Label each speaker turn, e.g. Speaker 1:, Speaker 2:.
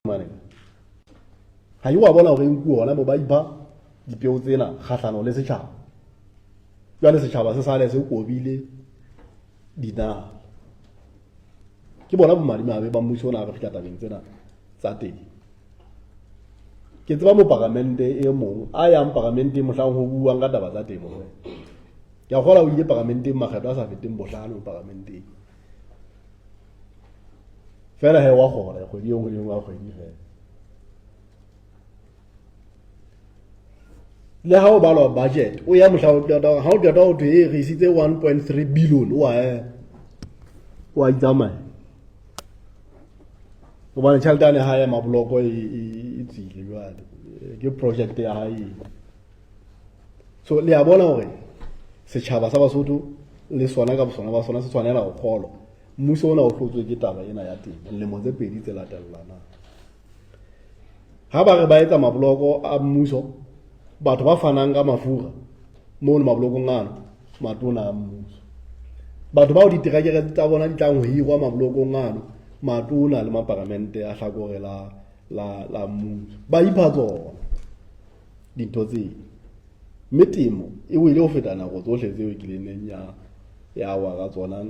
Speaker 1: Mane ga ke wa bona gore e nkuwa gona mo ba ipha dipeo tsena kgahlano le setšhaba. Jwale setšhaba se sale se kobile dinala. Ke bona bomadimabe ba mmuso ona re fihla tabeng tsena tsa teng. Ke tseba moparamente e mong a yang paramenteng mohlang ho buang ka taba tsa temo. Ke a kgola o ile paramenteng makgetlo a sa feteng bohlano paramenteng. Fela he wa kgona kgwedi e nngwe le nngwe ya kgwedi fela. Le ha o balwa budget o ya mohla o qeta ha o qeta ho thwe e re isitse 1.3 billion o a ema o a itsamaya hobane tjhelete yane ha ya maboloko e, e, e tswile jwale ke project ya hae. So le a bona hore setjhaba sa Basotho le sona ka bosona ba sona se tshwanela ho kgolwa mmuso ona o hlotswe ke taba ena ya temo lemo tse pedi tse latellanang. Ha ba re ba etsa maboloko a mmuso, batho ba fanang ka mafura mono mabolokong ano, matona a mmuso. Batho bao diterekere tsa bona di tlang ho hirwa mabolokong ano, matona le maparamente a hlakore la, la, la mmuso. Ba ipha tsona dintho tseo. Mme temo e wele ho feta nako tsohle tseo e kileng ya, ya wa ka tsona.